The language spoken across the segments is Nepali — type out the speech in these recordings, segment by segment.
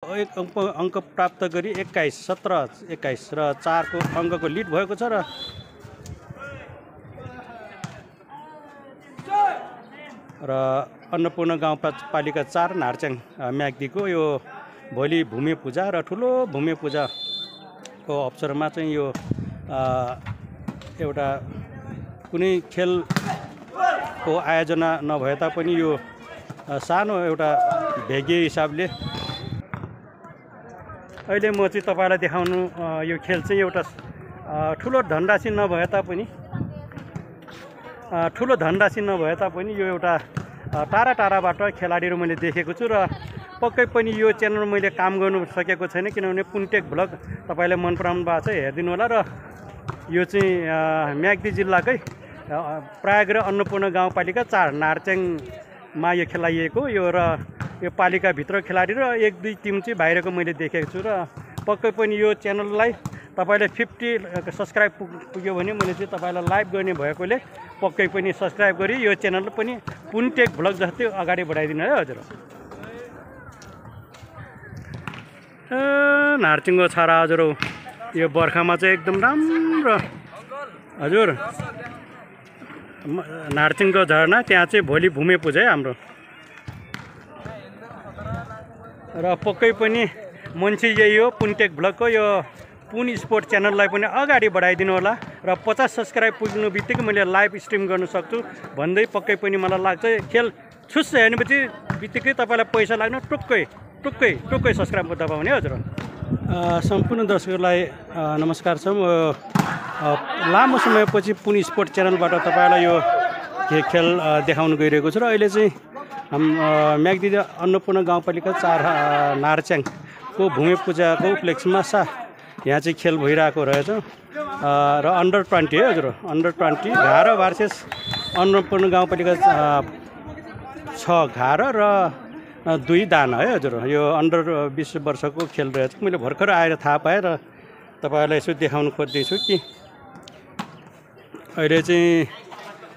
एक अङ्क प्राप्त गरी 21, 17, 21 र 4 को अङ्कको लिड भएको छ र अन्नपूर्ण गाउँपालिका 4 नार्चेङ म्याग्दीको यो भोलि भूमि पूजा र ठुलो भूमि पूजाको अवसरमा चाहिँ यो एउटा कुनै खेलको आयोजना नभए तापनि यो सानो एउटा भेगे हिसाबले अहिले म चाहिँ तपाईलाई देखाउनु यो खेल चाहिँ एउटा ठुलो धनराशि नभए तापनि यो एउटा टाढा टाढाबाट खेलाडीहरू मैले देखेको छु र पक्कै पनि यो च्यानल मैले काम गर्नु सकेको छैन किनभने पुनटेक भ्लग तपाईले मन पराउनु भएको छ हेरिदिनु होला र यो चाहिँ म्याग्दी जिल्लाकै प्रयाग र अन्नपूर्ण गाउँपालिका 4 नार्चेङमा यो खेलाइएको यो र यो पालिकाभित्र खेलाडी र 1-2 टिम चाहिँ बाहिरको मैले देखेको छु र पक्कै पनि यो च्यानललाई तपाईले 50 सब्स्क्राइब पुग्यो भने मैले चाहिँ तपाईलाई लाइभ गर्ने भएकोले पक्कै पनि सब्स्क्राइब गरी यो च्यानल पनि पुनटेक भ्लग जस्तै अगाडि बढाइदिनु है हजुर। नार्चेङको छारा हजुर यो बर्खामा चाहिँ एकदम राम्रो हजुर नार्चेङको झरना त्यहाँ चाहिँ भोलि भूमि पूजा है हाम्रो र पक्कै पनि मान्छे यही हो पुनटेक भ्लगको यो पुन स्पोर्ट च्यानललाई पनि अगाडि बढाइदिनु होला र 50 सब्स्क्राइब पुग्नु बित्तिकै मैले लाइभ स्ट्रिम गर्न सक्छु भन्दै पक्कै पनि मलाई लाग्छ खेल छुस्स हेर्नेपछि बित्तिकै तपाईलाई पैसा लाग्न टुक्कै सब्स्क्राइब दबाउने हजुर। सम्पूर्ण दर्शकहरूलाई नमस्कार छ। लामो समयपछि पुन स्पोर्ट च्यानलबाट तपाईलाई यो खेल देखाउन गइरहेको छु र अहिले चाहिँ म्याग्दी अन्नपूर्ण गाउँपालिका 4 नार्चेङको भूमि पूजाको उपलक्ष्यमा यहाँ चाहिँ खेल भइरहेको रहेछ र अन्डर 20 है हजुर अन्डर 20 घार भर्सेस अन्नपूर्ण गाउँपालिका 6 घार र 2 दाना है हजुर यो अन्डर 20 वर्षको खेल रहेछ। मैले भर्खर आएर थाहा पाएँ र तपाईहरुलाई यसो देखाउन खोज्दैछु कि अहिले चाहिँ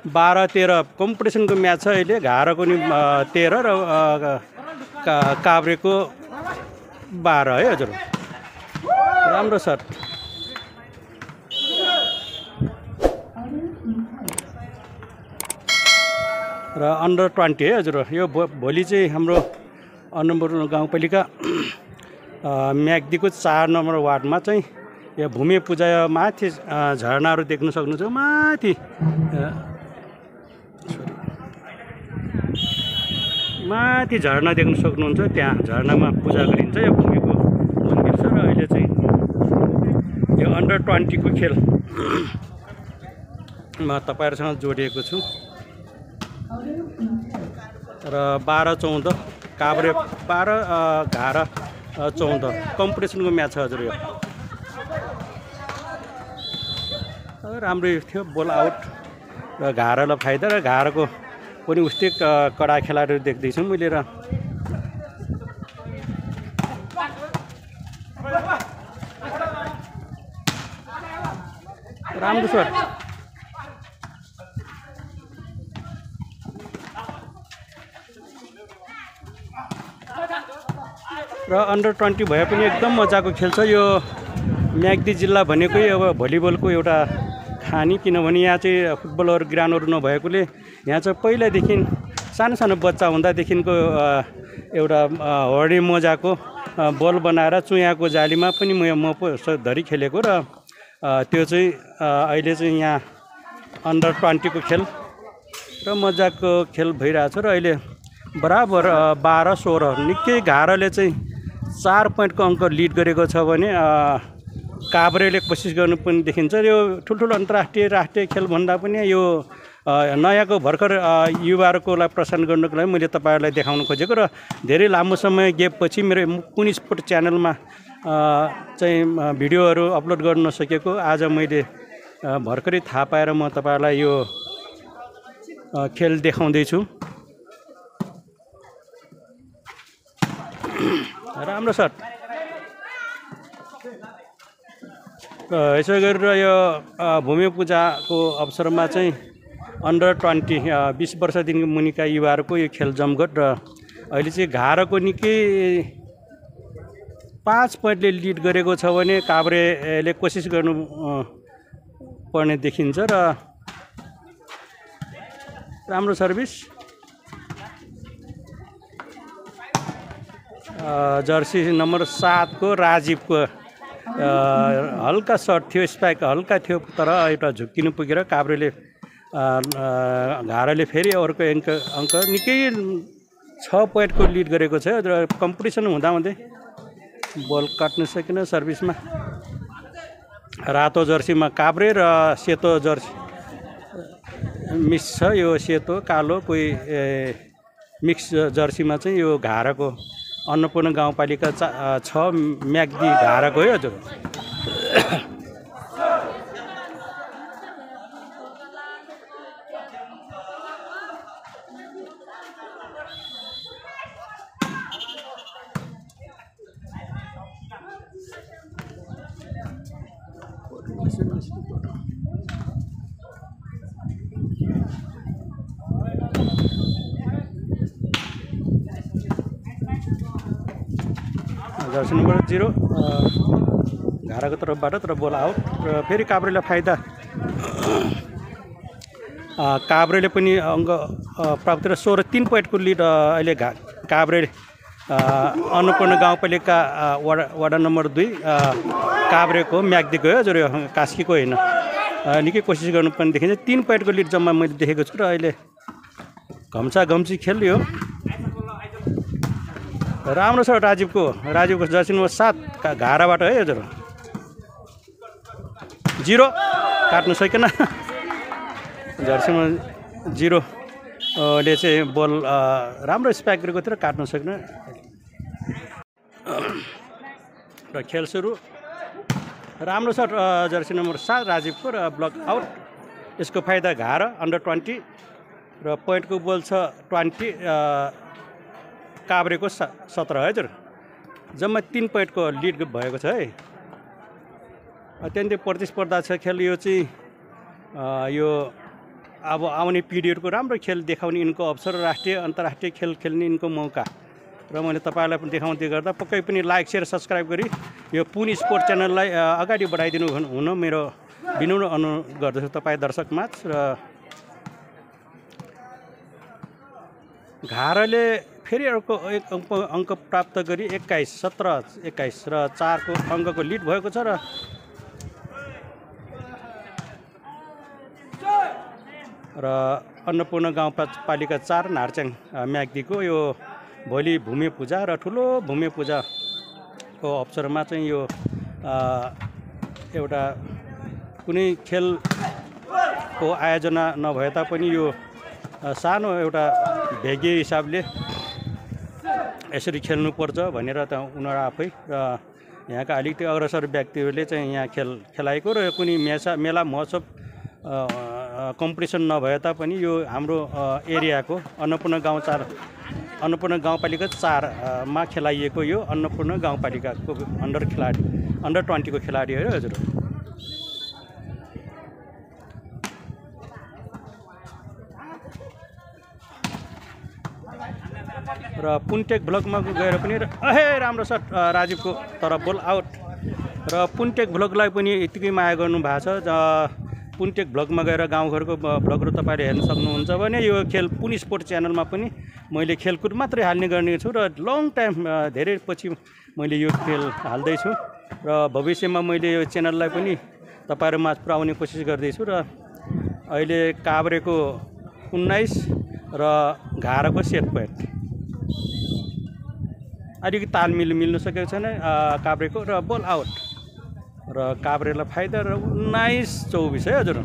12-13 कम्पिटिसनको म्याच छ अहिले घारको नि 13 र काभ्रेको 12 है हजुर राम्रो सर र अन्डर 20 है हजुर यो भोलि चाहिँ हाम्रो अन्नपूर्ण गाउँपालिका म्याग्दीको 4 नम्बर वार्डमा चाहिँ यो भूमि पूजा माथि झरनाहरू देख्न सक्नुहुन्छ माथि झरना देख्न सक्नुहुन्छ त्यहाँ झरनामा पूजा गरिन्छ यो भूमिको मन्दिर छ र अहिले चाहिँ यो अन्डर 20 को खेल म तपाईहरुसँग जोडिएको छु र 12-14 काभ्रे 12 घार 14 कम्पिटिसनको म्याच छ हजुर यो राम्रो थियो बल आउट र घारलाई फाइदा र घारको पनि उस्तै कडा खेलाडीहरू देख्दैछु मैले र राम्रो छ र अन्डर 20 भए पनि एकदम मजाको खेल छ यो म्याग्दी जिल्ला भनेकै अब भलिबलको एउटा खानी किनभने यहाँ चाहिँ फुटबलहरू ग्राउन्डहरू नभएकोले यहाँ चाहिँ पहिलादेखि सानो सानो बच्चा हुँदादेखिको एउटा हर्डी मोजाको बल बनाएर चुयाको जालीमा पनि म धरी खेलेको र त्यो चाहिँ अहिले चाहिँ यहाँ अन्डर 20 को खेल र मजाको खेल भइरहेछ र अहिले बराबर 12-16 निकै घारले चाहिँ 4 पोइन्टको अङ्क लिड गरेको छ भने काभ्रेले कोसिस गर्नु पनि देखिन्छ। यो ठुल्ठुलो अन्तर्राष्ट्रिय राष्ट्रिय खेल भन्दा पनि यो नयाँको भर्खर युवाहरूकोलाई प्रसारण गर्नुको लागि मैले तपाईहरुलाई देखाउन खोजेको र धेरै लामो समय ग्यापपछि मेरो पुन स्पोर्ट च्यानलमा चाहिँ भिडियोहरू अपलोड गर्न नसकेको आज मैले भर्खरै थाहा पाएर म तपाईहरुलाई यो खेल देखाउँदै छु। राम्रो सट यसो गरेर यो भूमि पूजाको अवसरमा चाहिँ अन्डर 20 20 वर्षदेखि मुनिका युवाहरूको यो खेल जमघट र अहिले चाहिँ घारको निकै 5 पोइन्टले लिड गरेको छ भने काभ्रेले कोसिस गर्नु पर्ने देखिन्छ र राम्रो सर्भिस जर्सी नम्बर 7 को राजीवको हल्का सर्ट थियो, स्पाइक हल्का थियो तर एउटा झुक्किनु पुगेर काभ्रेले घाराले फेरि अर्को अङ्क निकै 6 पोइन्टको लिड गरेको छ र कम्पिटिसन हुँदाहुँदै बल काट्न सकेन। सर्भिसमा रातो जर्सीमा काभ्रे र सेतो जर्सी मिक्स छ, यो सेतो कालो कोही मिक्स जर्सीमा चाहिँ यो घाराको अन्नपूर्ण गाउँपालिका 6 म्याग्दी घाराको है हजुर। जर्सी नम्बर 0 घाराको तर्फबाट तर बल आउट र फेरि काभ्रेलाई फाइदा। काभ्रेले पनि अङ्क प्राप्त र 3 पोइन्टको लिड अहिले काभ्रे अन्नपूर्ण गाउँपालिका वडा नम्बर 2 काभ्रेको म्याग्दीको हो हजुर, कास्कीको होइन। निकै कोसिस गर्नुपर्ने देखिन्छ। 3 पोइन्टको लिड जम्मा मैले देखेको छु र अहिले घम्ची खेल यो राम्रो छ। राजीवको जर्सी नम्बर 7 घाराबाट है हजुर 0 काट्नु सकेन। जर्सी नम्बर 0 ले चाहिँ बल राम्रो स्पाइक गरेको थियो र काट्नु सकेन र खेल सुरु। राम्रो छ जर्सी नम्बर 7 राजीवको र ब्लक आउट। यसको फाइदा घारा अन्डर 20 र पोइन्टको बल छ 20 काभ्रेको 17 हजुर। जम्मा 3 पोइन्टको लिड भएको छ है। अत्यन्तै प्रतिस्पर्धा छ खेल यो चाहिँ। यो अब आउने पिरियडको राम्रो खेल देखाउने यिनको अवसर, राष्ट्रिय अन्तर्राष्ट्रिय खेल खेल्ने यिनको मौका र मैले तपाईँहरूलाई पनि देखाउँदै गर्दा पक्कै पनि लाइक सेयर सब्सक्राइब गरी यो पुन स्पोर्ट च्यानललाई अगाडि बढाइदिनु हुन मेरो विनम्र अनुरोध गर्दछु तपाईँ दर्शकमाझ। र घाराले फेरि अर्को एक अङ्क प्राप्त गरी 21 17 21 र 4 को अङ्कको लिड भएको छ र अन्नपूर्ण गाउँपालिका 4 नार्च्याङ म्याग्दीको यो भोलि भूमि पूजा र ठुलो भूमि पूजाको अवसरमा चाहिँ यो एउटा कुनै खेलको आयोजना नभए तापनि यो सानो एउटा भेगे हिसाबले यसरी खेल्नुपर्छ भनेर त उनीहरू आफै र यहाँका अलिकति अग्रसर व्यक्तिहरूले चाहिँ यहाँ खेलाएको र कुनै मेला महोत्सव कम्पिटिसन नभए तापनि यो हाम्रो एरियाको अन्नपूर्ण गाउँपालिका 4 मा खेलाइएको यो अन्नपूर्ण गाउँपालिकाको अन्डर 20 को खेलाडी हो हजुर। र पुनटेक ब्लकमा गएर पनि राम्रो सट राजीवको तर बल आउट र पुनटेक ब्लकलाई पनि यतिकै माया गर्नु भएको छ। पुनटेक ब्लकमा गएर गाउँघरको ब्लगहरू तपाईँले हेर्न सक्नुहुन्छ भने यो खेल पुन स्पोर्ट च्यानलमा पनि मैले खेलकुद मात्रै हाल्ने गर्ने छु र लङ टाइम धेरै पछि मैले यो खेल हाल्दैछु र भविष्यमा मैले यो च्यानललाई पनि तपाईँहरूमाझ पुर्याउने कोसिस गर्दैछु। र अहिले काभ्रेको 19 र घाराको 7 पोइन्ट अलिकति तालमेल मिल्नु सकेको छैन काभ्रेको र बल आउट र काभ्रेलाई फाइदा र 19-24 है हजुर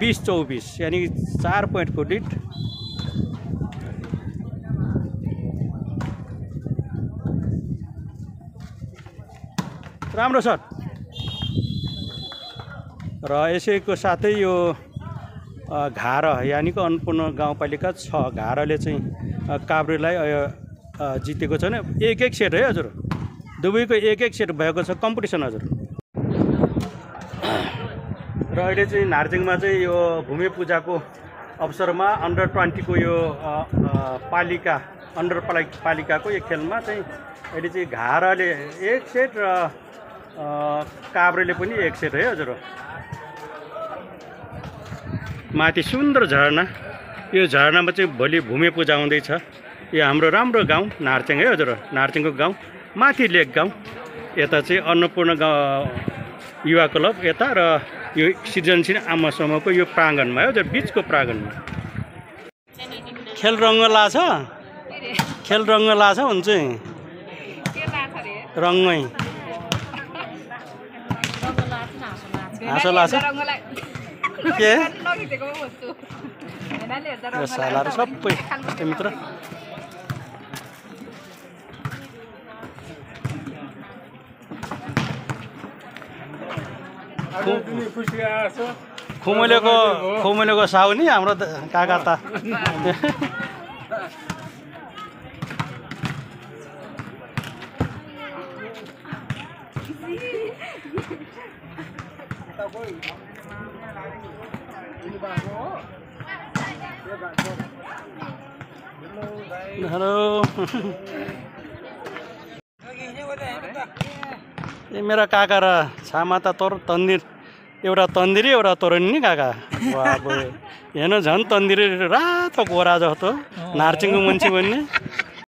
20-24 यानि 4 पोइन्टको लिड। राम्रो सट र यसैको साथै यो घारा यानिको अन्नपूर्ण गाउँपालिका 6 घाराले चाहिँ काभ्रेलाई जितेको छ भने 1-1 सेट है हजुर। दुवैको 1-1 सेट भएको छ कम्पिटिसन हजुर। र अहिले चाहिँ नार्जिङमा चाहिँ यो भूमि पूजाको अवसरमा अन्डर 20 को यो पालिकाको यो खेलमा चाहिँ अहिले चाहिँ घाराले एक सेट र काभ्रेले पनि एक सेट है हजुर। माथि सुन्दर झरना, यो झरनामा चाहिँ भोलि भूमि पूजा हुँदैछ। यो हाम्रो राम्रो गाउँ नार्चेङ है हजुर, नार्चेङको गाउँ माथि लेक गाउँ। यता चाहिँ अन्नपूर्ण युवा क्लब यता र यो सृजनशील आमासम्मको यो प्राङ्गणमा है हजुर, बिचको प्राङ्गणमा खेल रङ्ग लाछ, खेल रङ्ग लाछ हुन्छ रङ्गै हाँसो लाछ के सालाहरू सबै मित्र। खुमुलेको साउ नि हाम्रो काका त हेलो ए मेरा काका र छामाता तोर तन्दिर एउटा तन्दिरी एउटा तोरनी नि काका। हेर्नु झन् तन्दिरी रातो गोरा जस्तो नार्चिङको मान्छे भन्ने।